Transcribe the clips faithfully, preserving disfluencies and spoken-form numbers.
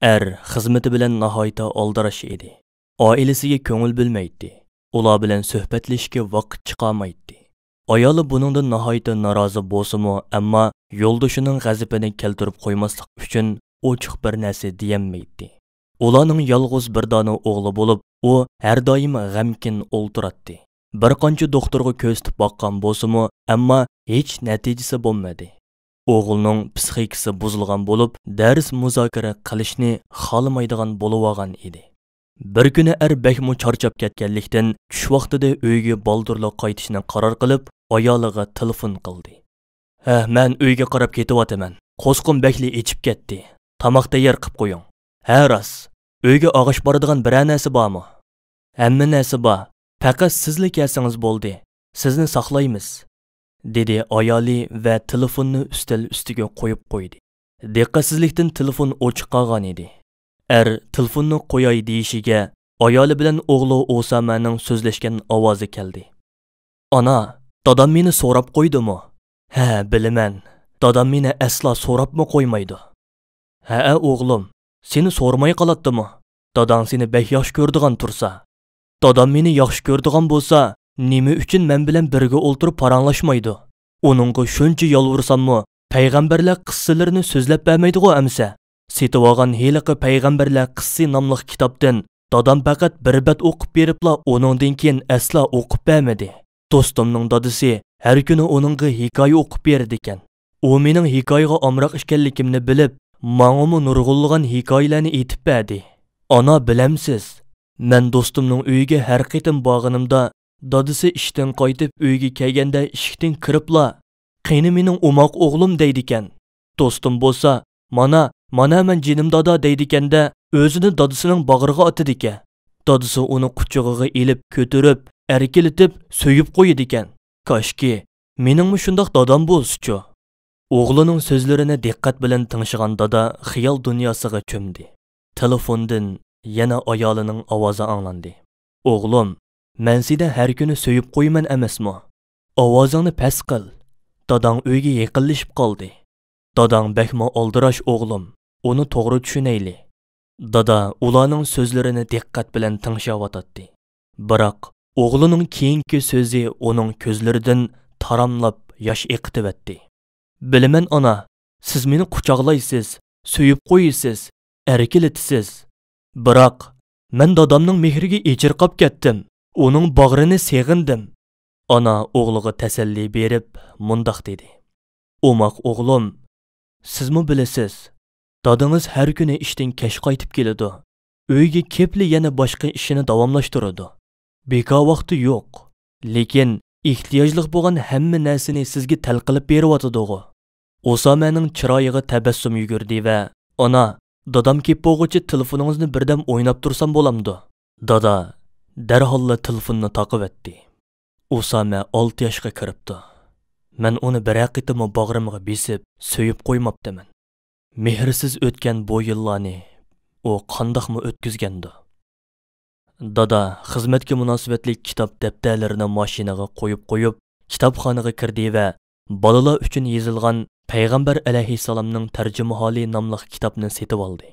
ئەر خىزمىتى بىلەن ناھايىتى ئالدىراش ئىدى. ئائىلىسىگە كۆڭۈل بۆلمەيتتى. ئۇلار بىلەن سۆھبەتلىشىشكە ۋاقىت چىقارمايتتى. ئايالى بۇنىڭدىن ناھايىتى نارازى بولسىمۇ، ئەمما يولدىشىنىڭ غەزىپىنى كەلتۈرۈپ قويماسلىق ئۈچۈن ئوچۇق بىر نەرسە دېيەلمەيتتى. ئۇلارنىڭ يالغۇز بىر دانا ئوغلى بولۇپ، ئۇ ھەر دائىم غەمكىن ئولتۇراتتى. بىر قانچە دوختۇرغا كۆرسىتىپ باققان بولسىمۇ، ئەمما ھېچ نەتىجىسى بولمىدى. ئوغلىنىڭ پسىخىكىسى بۇزۇلغان بولۇپ، دەرس مۇزاكىرە قىلىشنى خالىمايدىغان بولۇۋالغان ئىدى. بىر كۈنى ئەر بەكمۇ چارچاپ كەتكەنلىكتىن، چۈش ۋاقتىدا ئۆيگە بالدۇرلا قايتىشنى قارار قىلىپ، ئايالىغا تېلېفون قىلدى. ھە، مەن ئۆيگە قاراپ كېتىۋاتىمەن. قوسقۇم بەكلا ئېچىپ كەتتى. تاماق تەييار قىپ قويۇڭ. ھە، راست. ئۆيگە ئالغاچ بارىدىغان بىرەر نەرسە بارمۇ؟ ھەممە نەرسە بار. پەقەت سىزلا كەلسىڭىز بولدى. سىزنى ساقلايمىز، دېدى ئايالى ۋە تېلېفوننى ئۈستەل ئۈستىگە قويۇپ قويدى. دىققەتسىزلىكتىن تېلېفون ئوچۇق قالغان ئىدى. ئەر تېلېفوننى قوياي دېيىشىگە، ئايالى بىلەن ئوغلى ئوسامەنىڭ سۆزلەشكەن ئاۋازى كەلدى. ئانا، دادام مېنى سوراپ قويدىمۇ؟ ھە، بىلىمەن. دادام مېنى ئەسلا سوراپمۇ قويمايدۇ. ھەئە، ئوغلۇم، سېنى سورىماي قالاتتىمۇ؟ داداڭ سېنى بەك ياخشى كۆرىدىغان تۇرسا. دادام مېنى ياخشى كۆرىدىغان بولسا، نېمە ئۈچۈن مەن بىلەن بىرگە ئولتۇرۇپ پاراڭلاشمايدۇ؟ ئۇنىڭغا شۇنچە يالۋۇرساممۇ، پەيغەمبەرلەر قىسسىلىرىنى سۆزلەپ بەرمەيدىغۇ ئەمىسە. سېتىۋالغان ھېلىقى پەيغەمبەرلەر قىسسىسى ناملىق كىتابتىن دادام پەقەت بىر بەت ئوقۇپ بېرىپلا، ئۇنىڭدىن كېيىن ئەسلا ئوقۇپ بەرمىدى. دوستۇمنىڭ دادىسى ھەر كۈنى ئۇنىڭغا ھېكايە ئوقۇپ بېرىدىكەن. ئۇ مېنىڭ ھېكايىگە ئامراق ئىكەنلىكىمنى بىلىپ، ماڭىمۇ نۇرغۇنلىغان ھېكايىلەرنى ئېيتىپ بەردى. ئانا، بىلەمسىز، مەن دوستۇمنىڭ ئۆيىگە ھەر قېتىم بارغىنىمدا، دادىسى ئىشتىن قايتىپ ئۆيگە كەلگەندە ئىشىكتىن كىرىپلا، «قېنى مېنىڭ ئوماق ئوغلۇم؟» دەيدىكەن. دوستۇم بولسا، «مانا، مانا مەن جېنىم دادا» دەيدىكەندە، ئۆزىنى دادىسىنىڭ باغرىغا ئاتىدىكەن. دادىسى ئۇنى قۇچىقىغا ئېلىپ كۆتۈرۈپ، ئەركىلىتىپ، سۆيۈپ قويىدىكەن. كاشكى، مېنىڭمۇ شۇنداق دادام بولسىچۇ؟ ئوغلىنىڭ سۆزلىرىنى دىققەت بىلەن تىڭشىغان دادا خىيال دۇنياسىغا چۆمدى. تېلېفوندىن يەنە ئايالىنىڭ ئاۋازى ئاڭلاندى. «ئوغلۇم، مەن سېنى ھەر كۈنى سۆيۈپ قويىمەن ئەمەسمۇ؟ ئاۋازىڭنى پەس قىل. داداڭ ئۆيگە يېقىنلىشىپ قالدى. داداڭ بەكمۇ ئالدىراش ئوغلۇم، ئۇنى توغرا چۈشىنەيلى.» دادا ئۇلارنىڭ سۆزلىرىنى دىققەت بىلەن تىڭشاۋاتاتتى. بىراق، ئوغلىنىڭ كېيىنكى سۆزى ئۇنىڭ كۆزلىرىدىن تاراملاپ ياش ئېقىتىۋەتتى. «بىلىمەن، ئانا، سىز مېنى قۇچاقلايسىز، سۆيۈپ قويىسىز، ئەركىلىتىسىز. بىراق، مەن دادامنىڭ مېھرىگە ئېچىرقاپ كەتتىم، ئۇنىڭ باغرىنى سېغىندىم.» ئانا ئوغلىغا تەسەللى بېرىپ مۇنداق دېدى: «ئوماق ئوغلۇم، سىزمۇ بىلىسىز، دادىڭىز ھەر كۈنى ئىشتىن كەچ قايتىپ كېلىدۇ. ئۆيگە كېپلا يەنە باشقا ئىشىنى داۋاملاشتۇرىدۇ. بىكار ۋاقتى يوق. لېكىن ئېھتىياجلىق بولغان ھەممە نەرسىنى سىزگە تەل قىلىپ بېرىۋاتىدىغۇ.» ئوسامەنىڭ چىرايىغا تەبەسسۇم يۈگۈردى ۋە، «ئانا، دادام كېلىپ بولغۇچە تېلېفونىڭىزنى بىردەم ئويناپ تۇرسام بولامدۇ؟» دادا دەرھاللا تېلېفوننى تاقىۋەتتى. «ئوسامە ئالتە ياشقا كىرىپتۇ. مەن ئۇنى بىرەر قېتىممۇ باغرىمغا بېسىپ، سۆيۈپ قويماپتىمەن. مېھرىسىز ئۆتكەن بۇ يىللارنى ئۇ قانداقمۇ ئۆتكۈزگەندۇ؟» دادا خىزمەتكە مۇناسىۋەتلىك كىتاب دەپتەرلىرىنى ماشىنىغا قويۇپ قويۇپ، كىتابخانىغا كىردى ۋە بالىلار ئۈچۈن يېزىلغان پەيغەمبەر ئەلەيھىسسالامنىڭ تەرجىمىھالى ناملىق كىتابنى سېتىۋالدى.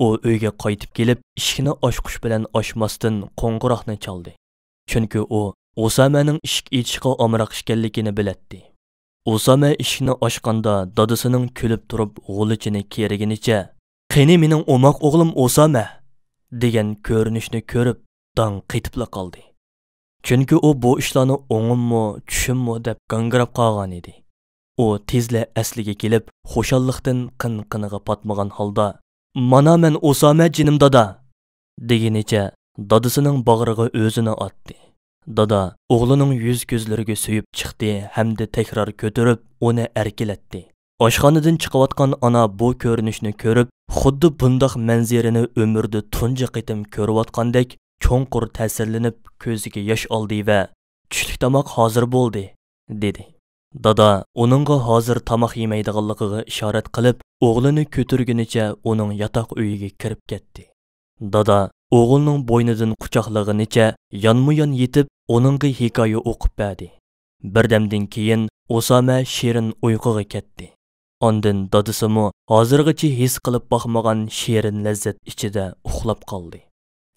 ئۇ ئۆيگە قايتىپ كېلىپ، ئىشىكنى ئاچقۇچ بىلەن ئاچماستىن قوڭغۇراقنى چالدى. چۈنكى ئۇ ئۇسامەنىڭ ئىشىك ئېچىشقا ئامراق ئىكەنلىكىنى بىلەتتى. ئۇسامە ئىشىكنى ئاچقاندا، دادىسىنىڭ كۈلۈپ تۇرۇپ غۇلىچىنى كېرىگىنىچە، «قېنى مېنىڭ ئوماق ئوغلۇم ئۇسامە!» دېگەن كۆرۈنۈشنى كۆرۈپ، داڭ قېتىپلا قالدى. چۈنكى ئۇ بۇ ئىشلارنى ئوڭۇممۇ، چۈشۈممۇ دەپ گاڭگىراپ قالغان ئىدى. ئۇ تېزلا ئەسلىگە كېلىپ، خۇشاللىقتىن قىن-قىنىغا پاتمىغان ھالدا، «مانا مەن ئۇسامە جېنىم دادا!» دېگىنىچە دادىسىنىڭ باغرىغا ئۆزىنى ئاتتى. دادا ئوغلىنىڭ يۈز-كۆزلىرىگە سۆيۈپ چىقتى ھەمدە تەكرار كۆتۈرۈپ ئۇنى ئەركىلەتتى. ئاشخانىدىن چىقىۋاتقان ئانا بۇ كۆرۈنۈشنى كۆرۈپ، خۇددى بۇنداق مەنزىرىنى ئۆمرىدە تۇنجى قېتىم كۆرۈۋاتقاندەك چوڭقۇر تەسىرلىنىپ كۆزىگە ياش ئالدى ۋە، «چۈشلۈك تاماق ھازىر بولدى» دېدى. دادا ئۇنىڭغا ھازىر تاماق يېمەيدىغانلىقىغا ئىشارەت قىلىپ، ئوغلىنى كۆتۈرگىنىچە ئۇنىڭ ياتاق ئۆيىگە كىرىپ كەتتى. دادا ئوغلىنىڭ بوينىدىن قۇچاقلىغىنىچە يانمۇيان يېتىپ، ئۇنىڭغا ھېكايە ئوقۇپ بەردى. بىردەمدىن كېيىن ئۇسامە شېرىن ئۇيقۇغا كەتتى. ئاندىن دادىسىمۇ ھازىرغىچە ھېس قىلىپ باقمىغان شېرىن لەززەت ئىچىدە ئۇخلاپ قالدى.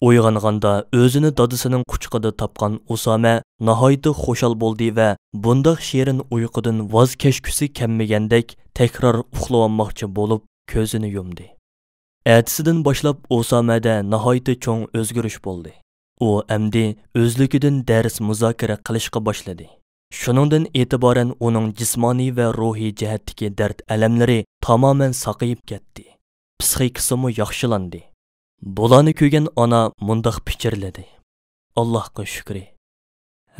ئويغانغاندا ئۆزىنى دادىسىنىڭ قۇچىقىدا تاپقان ئۇسامە ناھايىتى خۇشال بولدى ۋە بۇنداق شېرىن ئۇيقۇدىن ۋاز كەچكۈسى كەلمىگەندەك تەكرار ئۇخلىۋالماقچى بولۇپ كۆزىنى يۇمدى. ئەتىسىدىن باشلاپ ئۇسامەدە ناھايىتى چوڭ ئۆزگىرىش بولدى. ئۇ ئەمدى ئۆزلۈكىدىن دەرس مۇزاكىرە قىلىشقا باشلىدى. شۇنىڭدىن ئېتىبارەن ئۇنىڭ جىسمانىي ۋە روھىي جەھەتتىكى دەرد-ئەلەملىرى تامامەن ساقىيىپ كەتتى. پىسخىكىسىمۇ ياخشىلاندى. بۇلارنى كۆرگەن ئانا مۇنداق پىچىرلىدى: «ئاللاھقا شۈكرى.»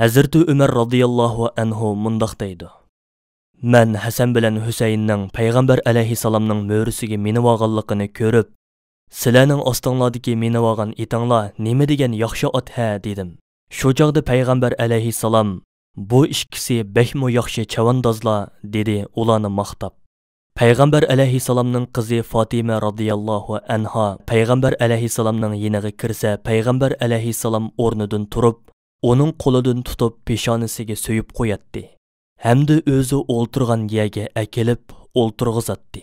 ھەزرىتى ئۆمەر رازىياللاھۇ ئەنھۇ مۇنداق دەيدۇ: «مەن ھەسەن بىلەن ھۈسەيىننىڭ پەيغەمبەر ئەلەيھىسسالامنىڭ مۈرىسىگە مىنىۋالغانلىقىنى كۆرۈپ، سىلەرنىڭ ئاستىڭلاردىكى مىنىۋالغان ئېتىڭلار نېمە دېگەن ياخشى ئات ھە، دېدىم. شۇ چاغدا پەيغەمبەر ئەلەيھىسسالام، بۇ ئىككىسى بەكمۇ ياخشى چەۋەندازلار، دېدى ئۇلارنى ماختاپ. پەيغەمبەر ئەلەيھىسسالامنىڭ قىزى فاتىمە رازىياللاھۇ ئەنھا پەيغەمبەر ئەلەيھىسسالامنىڭ يېنىغا كىرسە، پەيغەمبەر ئەلەيھىسسالام ئورنىدىن تۇرۇپ، ئۇنىڭ قولىدىن تۇتۇپ پېشانىسىگە سۆيۈپ قوياتتى ھەمدە ئۆزى ئولتۇرغان يەرگە ئەكېلىپ ئولتۇرغۇزاتتى.